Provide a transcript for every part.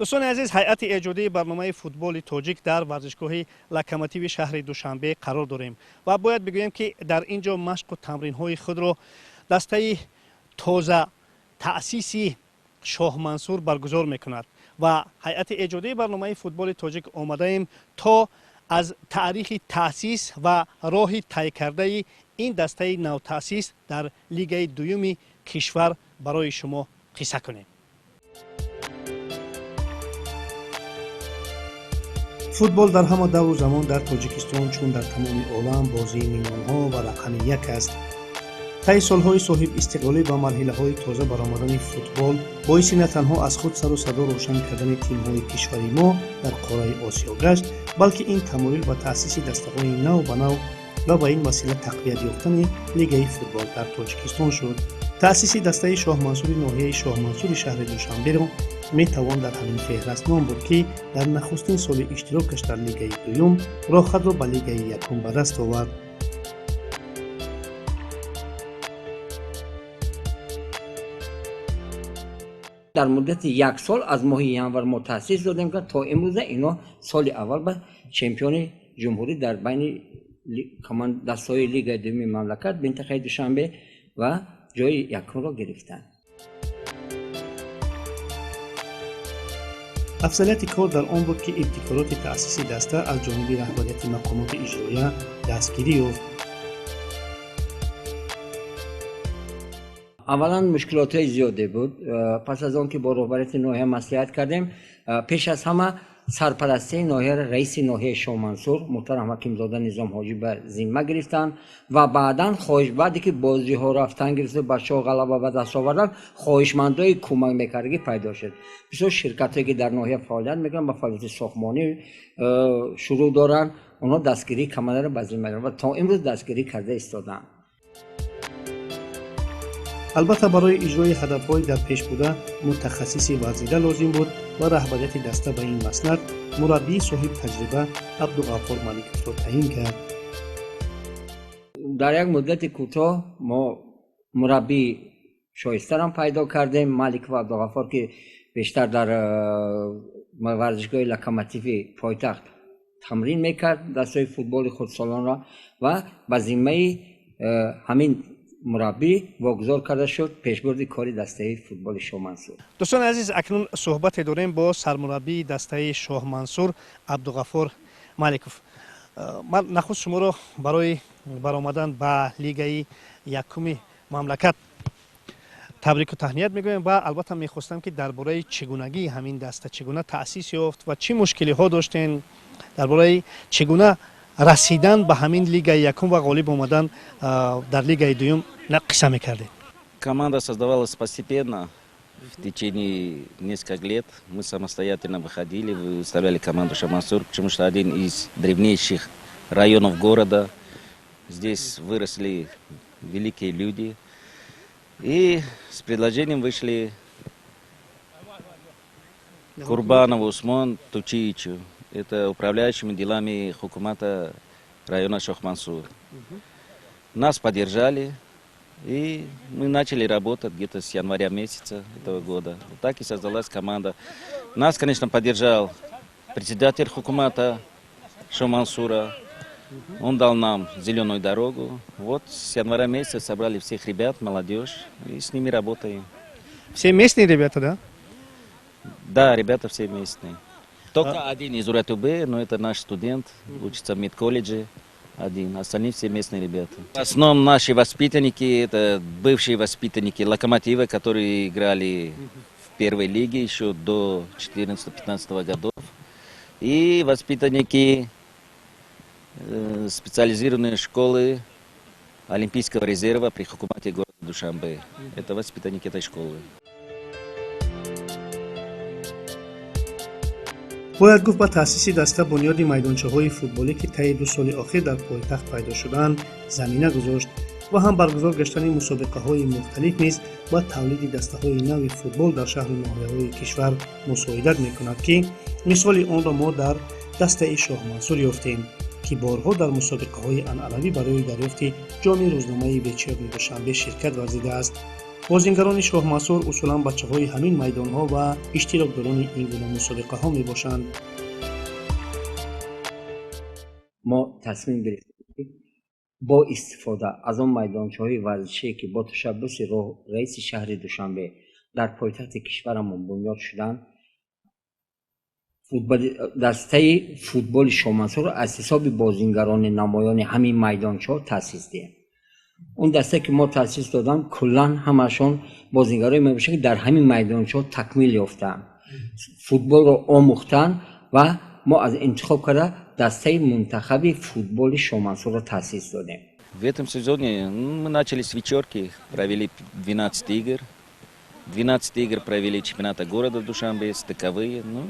Дӯстони азиз, ҳайати эҷодии барномаи футболи тоҷик дар варзишгоҳи Локомотиви шаҳри Душанбе қарор дорем ва бояд бигӯем, ки дар ин ҷо машқу тамринҳои худро дастаи тоза таъсиси Шоҳмансур баргузор мекунад ва ҳайати эҷодии барномаи футболи тоҷик омадаем, то аз таърихи таъсис ва роҳи тай кардаи ин дастаи навтаъсис дар лигаи дуюми кишвар барои шумо қисса кунем. Футбол дар ҳама давру замон дар Тоҷикистон, чун дар тамоми олам, бозии миллионҳо ва рақами як аст. Таи солҳои соҳибистиқлолӣ ба марҳилаҳои тоза баромадани футбол боиси на танҳо аз худ сару садо рӯшан кардани тимҳои кишвари мо дар қораи Осиё гашт, балки ин тамоюл ба таъсиси дастаҳои нав ба нав ва ба ин васила тақвият ёфтани лигаи футбол дар Тоҷикистон шуд. Таъсиси дастаи Шоҳмансури ноҳияи Шоҳмансури шаҳри Душанберо метавон дар ҳамин феҳраст ном бурд, ки дар нахустин соли иштирокаш дар лигаи дуюм роҳхатро ба лигаи якум ба даст овард. Дар муддати як сол аз моҳи январ мо таъсис додем, ки то имрӯза ино соли аввал ба чемпиони ҷумҳурӣ дар байни дастаҳои лигаи дуюми мамлакат, минтақаи Душанбе ва ҷои якумро гирифтанд. Афзалияти кор дар он буд, ки ибтикороти таъсиси даста аз ҷониби раҳбарияти мақомоти иҷроия дастгирӣ ёфт. Аввалан, мушкилотҳои зиёде буд. Пас аз он ки бо роҳбарияти ноҳия маслиҳат кардем, пеш аз ҳама сарпарастии ноҳияро раиси ноҳияи Шоҳмансур муҳтарам Ҳакимзода Низом Ҳоҷӣ ба зимма гирифтанд ва баъдан хоҳиш, баъде ки бозиҳо рафтан гирифту бачаҳо ғалаба ба даст оварданд, хоҳишмандои кӯмак мекардагӣ пайдо шуд. Бисёр ширкатҳое, ки дар ноҳия фаъолият мекунанд, ба фаъолияти сохтмонӣ шурӯъ доранд, онҳо дастгирии командаро ба зимма гирифтанд ва то имрӯз дастгирӣ карда истодаанд. Албатта, барои иҷрои ҳадафҳои дар пеш буда мутахассиси варзида лозим буд ва раҳбарияти даста ба ин маслак мураббии соҳибтаҷриба Абдуғаффор Маликовро таъин кард. Дар як муддати кӯтоҳ мо мураббии шоистарам пайдо кардем, Маликов Абдуғаффор, ки бештар дар варзишгоҳи Локомотиви пойтахт тамрин мекард дастаи футболи хурдсолонро ва ба зиммаи ҳамин мураббӣ вогузор карда шуд пешбурди кори дастаи футболи Шоҳмансур. Дӯстони азиз, акнун суҳбате дорем бо сармураббии дастаи Шоҳмансур Абдуғаффор Маликов. Ман нахуст шуморо барои баромадан ба лигаи якуми мамлакат табрику таҳният мегӯем ва албатта мехостам, ки дар бораи чӣ гунагии ҳамин даста, чӣ гуна таъсис ёфт ва чӣ мушкилиҳо доштен, дар бораи чӣ гуна расидан ба ҳамин лигаи якум ва ғолиб омадан дар лигаи дуюм қисса мекардед. Команда создавалась постепенно. В течение нескольких лет мы самостоятельно выходили, выставляли команду Шохмансур, потому что один из древнейших районов города. Здесь выросли великие люди. И с предложением вышли Курбанову Усмон Тучиичу. Это управляющими делами хукумата района Шохмансур. Нас поддержали, и мы начали работать где-то с января месяца этого года. Вот так и создалась команда. Нас, конечно, поддержал председатель хукумата Шохмансура. Он дал нам зеленую дорогу. Вот с января месяца собрали всех ребят, молодежь, и с ними работаем. Все местные ребята, да? Да, ребята все местные. Только один из Уратубе, но это наш студент, учится в медколледже один. Остальные все местные ребята. В основном наши воспитанники, это бывшие воспитанники «Локомотива», которые играли в первой лиге еще до 14-15 годов. И воспитанники специализированной школы Олимпийского резерва при хукумате города Душанбе. Это воспитанники этой школы. Бояд гуфт, ба таъсиси даста бунёди майдончаҳои футболӣ, ки таи 2 соли охир дар пойтахт пайдо шудаанд, замина гузошт ва ҳам баргузор гаштани мусобиқаҳои мухталиф низ ба тавлиди дастаҳои нави футбол дар шаҳру ноҳияҳои кишвар мусоидат мекунад, ки мисоли онро мо дар дастаи Шоҳмансур ёфтем, ки борҳо дар мусобиқаҳои анъанавӣ барои дарёфти ҷоми рӯзномаи «Вечерний Душанбе» ширкат варзидааст. Бозингарони Шоҳмансур усулан бачаҳои ҳамин майдонҳо ва иштирокдорони ин гуна мусобиқаҳо мебошанд. Мо тасмим гирифтем, ки бо истифода аз он майдончаҳои варзишие, ки бо ташаббуси раиси шаҳри Душанбе дар пойтахти кишварамон бунёд шуданд, дастаи футболи Шоҳмансурро аз ҳисоби бозингарони намоёни ҳамин майдончаҳо таъсис диҳем. Он дастае, ки мо таъсис додам, куллан ҳамашон бозингарое мебошанд, ки дар ҳамин майдончаҳо такмил ёфтаанд, футболро омӯхтанд ва мо аз интихоб карда дастаи мунтахаби футболи Шоҳмансурро таъсис додем. В этом сезоне, ну, мы начали с вечерки, провели 12 игр. 12 игр провели чемпионата города Душанбе, стыковые, ну,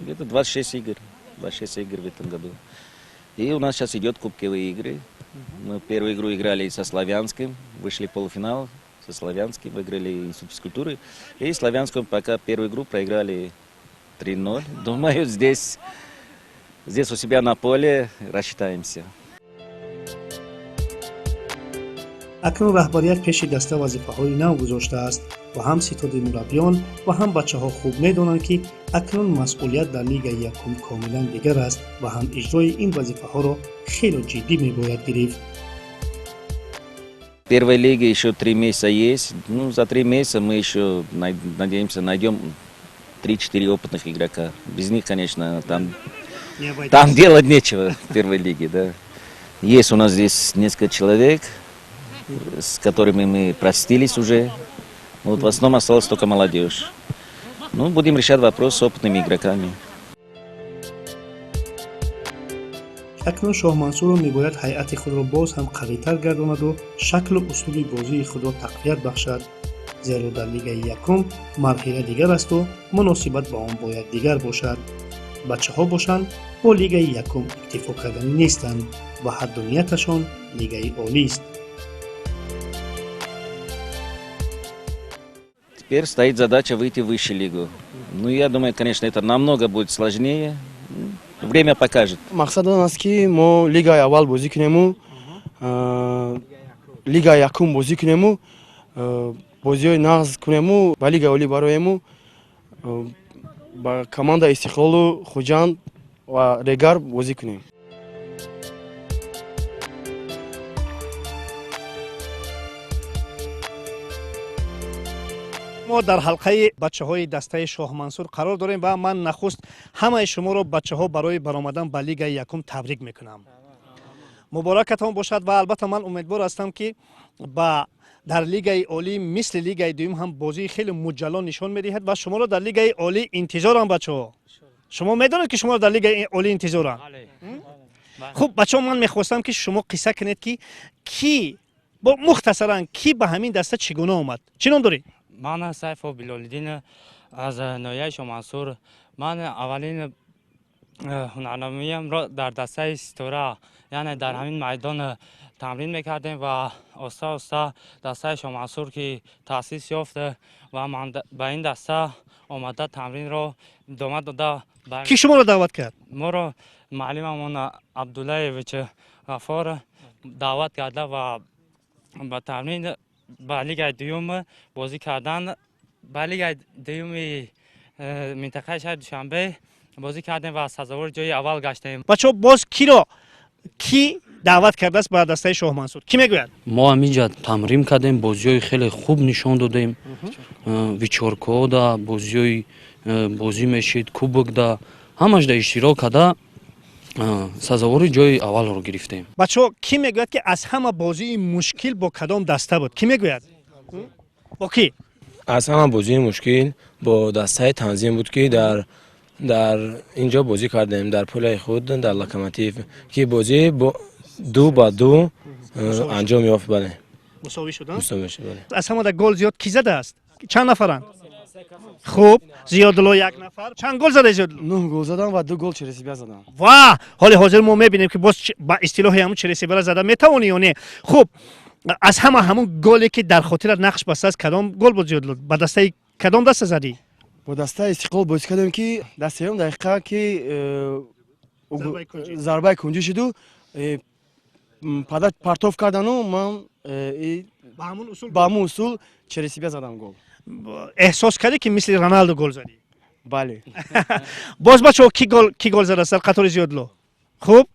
где-то 26 игр. 26 игр в этом году. И у нас сейчас идет кубковые игры. Мы первую игру играли со Славянским, вышли в полуфинал со Славянским, выиграли Институт физкультуры. И Славянском пока первую игру проиграли 3-0. Думаю, здесь у себя на поле рассчитаемся. Акнун раҳбарият пеши даста вазифаҳои нав гузоштааст ва ҳам ситоди мураббиён ва ҳам бачаҳо хуб медонанд, ки акнун масъулият дар лигаи якум комилан дигар аст ва ҳам иҷрои ин вазифаҳоро хело ҷиддӣ мебояд гирифт. В первой лиге еще 3 месяца есть. Ну, за 3 месяца мы еще, надеемся, найдем 3-4 опытных игрока. Без них, конечно, там делать нечего в первой лиге, да. Есть у нас здесь несколько человек, с которыми мы простились уже. Вот в основном осталась только молодежь. Ну, будем решать вопрос с опытными игроками. Акнун Шоҳмансурро мебояд ҳайати худро боз ҳам қавитар гардонаду шаклу услуби бозии худро тақвият бахшад, зеро дар лигаи якум марҳила дигар асту муносибат ба он бояд дигар бошад. Бачаҳо бошанд, бо лигаи якум иктифо карданӣ нестанд ва ҳадду нияташон лигаи олист. Теперь стоит задача выйти в высшую лигу. Ну, я думаю, конечно, это намного будет сложнее. Время покажет. Мақсад он аст, ки мо лигаи аввал бозӣ кунему, лигаи якум бозӣ кунему, бозиҳои нағз кунему, ба лигаи олӣ бароему, ба команда Истиқлолу, Хуҷанд ва Регар бозӣ кунем. Мо дар ҳалқаи бачаҳои дастаи Шоҳмансур қарор дорем ва ман нахуст ҳамаи шуморо, бачаҳо, барои баромадан ба лигаи якум табрик мекунам. Муборакатон бошад ва албатта ман умедвор ҳастам, ки ба дар лигаи олӣ мисли лигаи дуюм ҳам бозии хеле муҷалло нишон медиҳад ва шуморо дар лигаи олӣ интизорам. Бачаҳо, шумо медонед, ки шуморо дар лигаи олӣ интизорам. Хуб, бачаҳо, ман мехостам, ки шумо қисса кунед, ки ки бо мухтасаран ки ба ҳамин даста чӣ гуна омад. Чӣ ном дорӣ? Ман Сайфов Билолиддин аз ноҳияи Шоҳмансур. Ман аввалин ҳунарнамоиямро дар дастаи Ситора, яъне дар ҳамин майдон тамрин мекардем ва оста оста дастаи Шоҳмансур ки таъсис ёфт ва ман ба ин даста омада тамринро идома дода. Кӣ шуморо даъват кард? Моро муаллимамон Абдуллаевич Ғафор даъват карда ва ба тамрин ба лигаи дуюм бозӣ кардан, ба лигаи дуюми минтақаи шаҳри Душанбе бозӣ кардем ва сазовори ҷои аввал гаштем. Бачаҳо, боз киро кӣ даъват кардааст ба дастаи Шоҳмансур, кӣ мегӯяд? Мо ҳаминҷа тамрин кардем, бозиҳои хеле хуб нишон додем. Вечёркаода бозиҳои бозӣ мешид, кубокда, ҳамашда иштирок карда, сазовори ҷои аввалро гирифтем. Бачаҳо, кӣ мегӯяд, ки аз ҳама бозии мушкил бо кадом даста буд? Кӣ мегӯяд, бо кӣ? Аз ҳама бозии мушкил бо дастаи Танзим буд, ки дар ин ҷо бозӣ кардем, дар поляи худ, дар Локомотив, ки бозӣ бо 2-2 анҷом ёфт, бале. Мусовӣ шуданд? Мусовӣ шуд, бале. Аз ҳамада гол зиёд кӣ задааст? Чанд нафаранд? Хуб, Зиёдулло як нафар. Чанд гол зада, Зиёдулло? Нӯҳ гол задам ва ду гол через себя задам. Ва ҳоли ҳозир мо мебинем, ки боз ба истилоҳи ҳамун через себя зада метавонӣ ё не. Хуб, аз ҳама ҳамун голе, ки дар хотират нақш бастааст, кадом гол буд, Зиёдулло? Ба дастаи кадом даста задӣ? Бо дастаи Истиқлол бозӣ кардем, ки дар сеюм дақиқа ки зарбаи кунҷӣ шуду. Партов кардану ман Ба ҳамун усул. Ба ҳамун усул через себя задам гол. Эҳсос кардӣ, ки мисли Роналду гол задӣ? Бале. Боз, бачаҳо, ки гол задааст дар қатори Зиёдло? Хуб,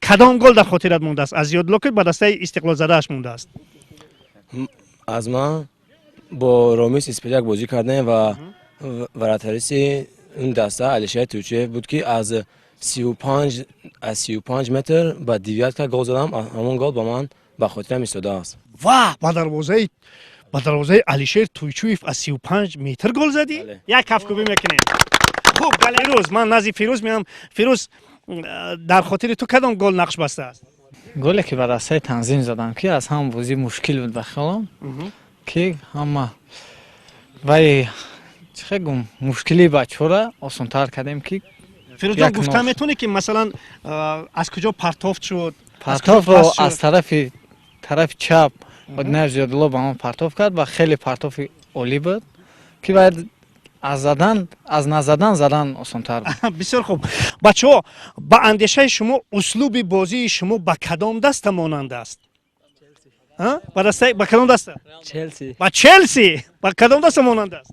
кадом гол дар хотират мондааст аз Зиёдло, ки ба дастаи Истиқлол задааш мондааст? Аз ман бо Ромис Испиряк бозӣ кардем ва вратари он даста Алишер Тучиев буд, ки аз 35 метр ба девятка гол задам. Ҳамон гол ба ман ба хотирам истодааст. Ва ба дарвозаи Алишер Туйчуев аз 35 метр гол задӣ? Бале. Як кафкӯбӣ мекунем. Хуб, Фирӯз, ман назди Фирӯз меам. Фирӯз, дар хотири ту кадом гол нақш бастааст? Голе, ки ба дастаи Танзим задам, ки аз ҳама бозӣ мушкил буд ба хиёлам, ки ҳама вай чӣ хел гум мушкилии бачаҳоро осонтар кардем, ки Фирӯзҷон, як гуфта нол. метавонӣ, ки масалан, аз куҷо партофт шуд, аз куҷо Партофро пас шуд? аз тарафи чап Одинаев Зиёдулло ба ман партоф кард ва хеле партофи олӣ буд, ки бояд аз задан, аз назадан задан осонтар буд. Бисёр хуб. Бачаҳо, ба андешаи шумо, услуби бозии шумо ба кадом даста монанд аст? А? Ба кадом даста? Челси. Ба Челси. Ба кадом даста монанд аст?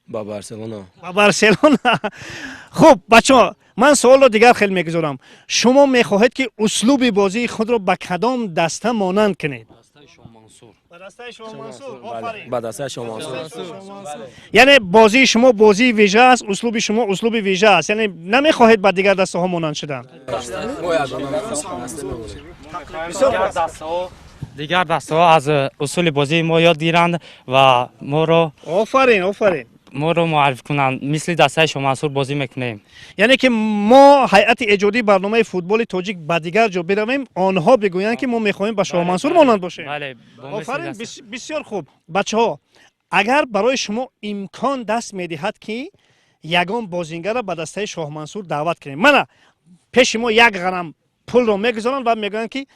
Ба Барселона. Ба Барселона. Хуб, бачаҳо, ман суолро дигар хел мегузорам. Шумо мехоҳед, ки услуби бозии худро ба кадом даста монанд кунед? Ба дастаи Шоҳмансур. Офарин. Ба дастаи Шоҳмансур. Яъне бозии шумо бозии вижа аст, услуби шумо услуби вижа аст, яъне намехоҳед ба дигар дастаҳо монанд шудан. Дигар дастаҳо аз усули бозии мо ёд гиранд ва моро Офарин, офарин. моро муаррифӣ кунанд. Мисли дастаи Шоҳмансур бозӣ мекунем. Яъне ки мо, ҳайати эҷодии барномаи футболи тоҷик, ба дигар ҷо биравем, онҳо бигӯянд, ки мо мехоҳем ба Шоҳмансур монанд бошем. Бале, бо мисли Офарин. даста. Бисёр хуб. Бачаҳо, агар барои шумо имкон даст медиҳад, ки ягон бозингарро ба дастаи Шоҳмансур даъват кунем, мана пеши мо як ғарам пулро мегузоранд ва мегӯянд, ки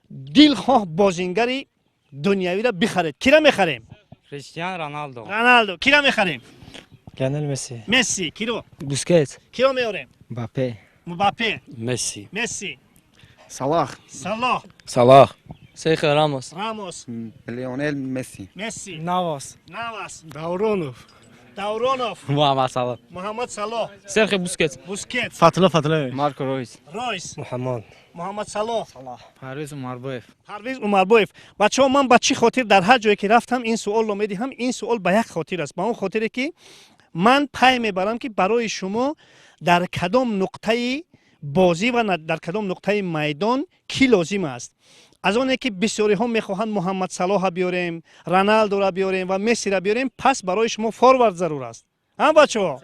дилхоҳ бозингари дунявиро бихаред, кира мехарем? Криштиан Роналдо. Роналдо. Кира мехарем? Лионел Месси. Месси. Киро? Бускетс. Киро меорем? Мбаппе. Мбаппе. Месси. Месси. Салах. Салоҳ. Салах. Серхио Рамос. Рамос. Лионел Месси. Месси. Навас. Навас. Давронов. Давронов. Муҳаммад Салоҳ. Муҳаммад Салоҳ. Серхио Бускетс. Бускетс. Фатулла Фатуллаев. Марко Ройс. Ройс. Муҳаммад. Муҳаммад Салоҳ. Парвиз Умарбоев. Парвиз Умарбоев. Бачаҳо, ман ба чӣ хотир дар ҳар ҷое ки рафтам, ин суолро медиҳам? Ин суол ба як хотир аст, ба он хотире, ки ман пай мебарам, ки барои шумо дар кадом нуқтаи бозӣ ва дар кадом нуқтаи майдон кӣ лозим аст. Аз оне ки бисёриҳо мехоҳанд Муҳаммад Салоҳа биёрем, Роналдоро биёрем ва Мессиро биёрем, пас барои шумо форвард зарур аст, ҳам бачаҳо?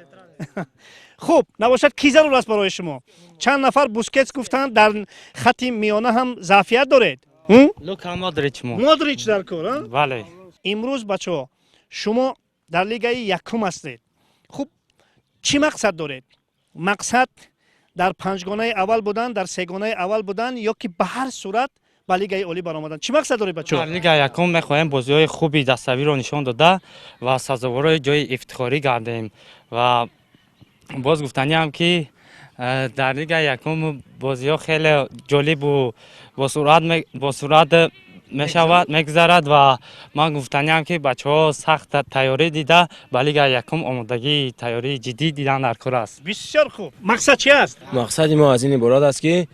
Хуб, набошад, кӣ зарур аст барои шумо? Чанд нафар Бускетс гуфтанд. Дар хати миёна ҳам заъфият доред? Лука Модрич мо. Модрич дар кор, а? Бале. Имрӯз, бачаҳо, шумо дар лигаи якум ҳастед. Хуб, чӣ мақсад доред? Мақсад дар панҷгонаи аввал будан, дар сегонаи аввал будан ё ки ба ҳар сурат ба лигаи олӣ баромадан? Чӣ мақсад доред, бачаҳо? Дар лигаи якум мехоҳем бозиҳои хуби даставиро нишон дода ва сазоворои ҷои ифтихорӣ гардем. Ва боз гуфтаниам, ки дар лигаи якум бозиҳо хеле ҷолибу босуръат мешавад, мегузарад. Ва ман гуфтаниам, ки бачаҳо сахт тайёрӣ дида, ба лигаи якум омодагии тайёрии ҷиддӣ дидан дар кор аст. Бисёр хуб. Мақсад чи аст? Мақсади мо аз ин иборат аст, ки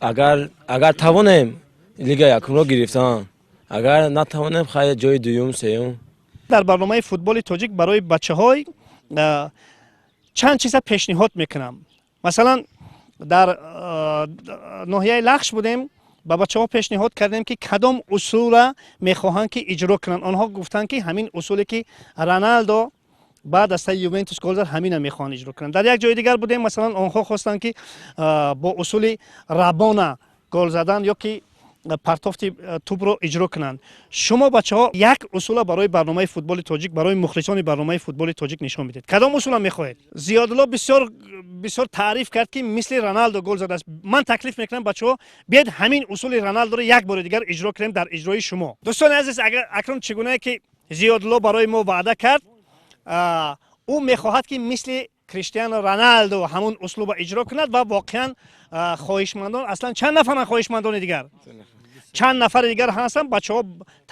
агар тавонем, лига якумро гирифтан, агар натавонем, хайр, ҷои дуюм, сеюм. Дар барномаи футболи тоҷик барои бачаҳои чанд чиза пешниҳод мекунам. Масалан, дар ноҳияи Лахш будем, ба бачаҳо пешниҳод кардем, ки кадом усулра мехоҳанд, ки иҷро кунанд. Онҳо гуфтанд, ки ҳамин усуле, ки Роналдо ба дастаи Ювентус гол зад, ҳамина мехоҳанд иҷро кунанд. Дар як ҷои дигар будем, масалан, онҳо хостанд, ки бо усули рабона гол задан ё ки партофти тӯбро иҷро кунанд. Шумо, бачаҳо, як усула барои барномаи футболи тоҷик, барои мухлисони барномаи футболи тоҷик нишон медиҳед. Кадом усула мехоҳед? Зиёдулло бисёр бисёр таъриф кард, ки мисли Роналдо гол задааст. Ман таклиф мекунам, бачаҳо, биёед, ҳамин усули Роналдоро як бори дигар иҷро кунем дар иҷрои шумо. Дӯстони азиз, агар акнун чӣ гунае ки Зиёдулло барои мо ваъда кард, ӯ мехоҳад, ки мисли Криштиану Роналду ҳамун услуба иҷро кунад ва воқеан хоҳишмандон аслан чанд нафаранд? Хоҳишмандони дигар чанд нафари дигар ҳастанд. Бачаҳо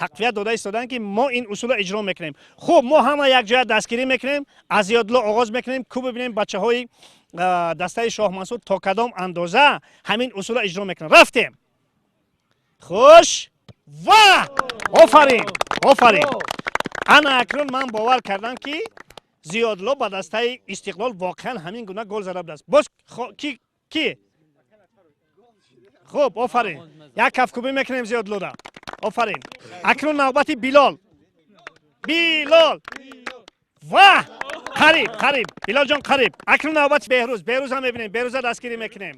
тақвият дода истоданд, ки мо ин усулро иҷро мекунем. Хуб, мо ҳама якҷоя дастгирӣ мекунем, аз Зиёдулло оғоз мекунем. Ку бибинем, бачаҳои дастаи Шоҳмансур то кадом андоза ҳамин усулро иҷро мекунанд. Рафтем! Хуш ва офарин, офарин! Ана акнун ман бовар кардам, ки Зиёдулло ба дастаи Истиқлол воқеан ҳамин гуна гол зада будааст. Боз ки? Хуб, офарин, як кафкӯбӣ мекунем Зиёдуллода. Офарин! Акнун навбати Билол. Билол ва қариб, қариб, Билолҷон, қариб. Акнун навбати Беҳрӯз. Беҳрӯзам мебинем, Беҳрӯза дастгирӣ мекунем.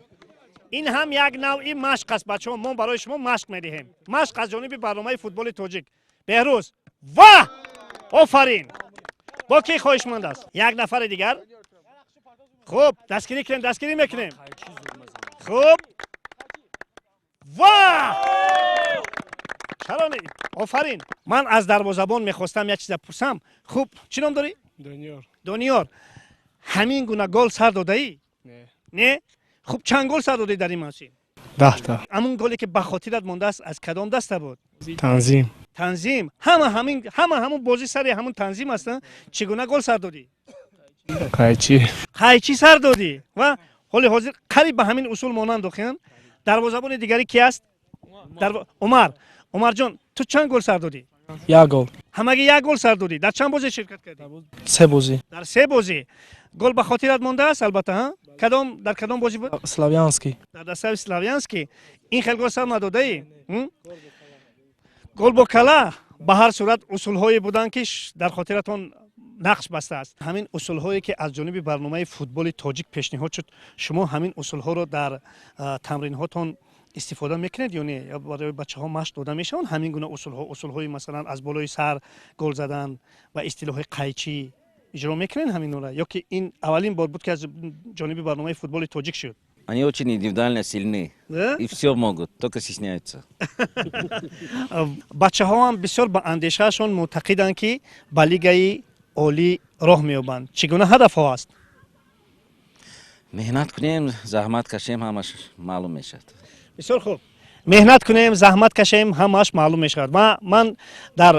Ин ҳам як навъи машқ аст, бачаҳо. Мо барои шумо машқ медиҳем, машқ аз ҷониби барномаи футболи тоҷик. Беҳрӯз ва офарин! Бо кӣ хоҳишманд аст? Як нафари дигар. Хуб, дастгирӣ кунем, дастгирӣ мекунем. Хуб ва чаро не? Офарин! Ман аз дарвозабон мехостам як чиза пурсам. Хуб, чӣ ном дорӣ? Дониёр. Дониёр, ҳамин гуна гол сар додаӣ? Не. Не? Хуб, чанд гол сар додӣ дар ин мавсим? 10 та. Ҳамун голе, ки ба хотират мондааст, аз кадом даста буд? Танзим. Танзим. Ҳама ҳамин, ҳама ҳамун бозӣ сари ҳамун Танзим ҳастанд. Чӣ гуна гол сар додӣ? Қайчи. Қайчӣ сар додӣ ва ҳоли ҳозир қариб ба ҳамин усул монанд. Охиан дарвозабони дигари ки аст? Умар. Умарҷон, ту чанд гол сар додӣ? Як гол. Ҳамагӣ як гол сар додӣ. Дар чанд бозӣ ширкат кардӣ? Се бозӣ. Дар се бозӣ. Гол ба хотират мондааст, албатта? Ҳа, кадом, дар кадом бозӣ буд? Славянский. Дар дастаи Славянский ин хел гол сар надодаӣ? Гол бо кала. Ба ҳар сурат, усулҳое буданд, ки дар хотиратон нақш бастааст. Ҳамин усулҳое, ки аз ҷониби барномаи футболи тоҷик пешниҳод шуд, шумо ҳамин усулҳоро дар тамринҳотон истифода мекунед ё не? Ё барои бачаҳо машқ дода мешаванд ҳамин гуна усулҳо, усулҳои масалан аз болои сар гол задан ва истилоҳи қайчӣ? Иҷро мекунед ҳаминора ё ки ин аввалин бор буд, ки аз ҷониби барномаи футболи тоҷик шуд? Они очень индивидуально сильны. Да? И все могут, только стесняются. Бачаҳо ҳам бисёр ба андешаашон мӯътақиданд, ки ба лигаи олӣ роҳ меёбанд. Чӣ гуна ҳадафҳо аст? Меҳнат кунем, заҳмат кашем, ҳамаш маълум мешавад. Бисёр хуб. Меҳнат кунем, заҳмат кашем, ҳамааш маълум мешавад. Ман дар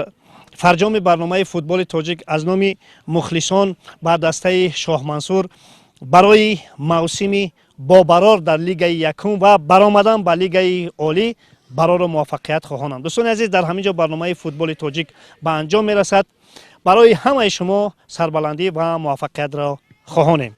фарҷоми барномаи футболи тоҷик аз номи мухлисон ба дастаи Шоҳмансур барои мавсими бобарор дар лигаи якум ва баромадан ба лигаи олӣ барору муваффақият хоҳонам. Дӯстони азиз, дар ҳамин ҷо барномаи футболи тоҷик ба анҷом мерасад. Барои ҳамаи шумо сарбаландӣ ва муваффақиятро хоҳонем.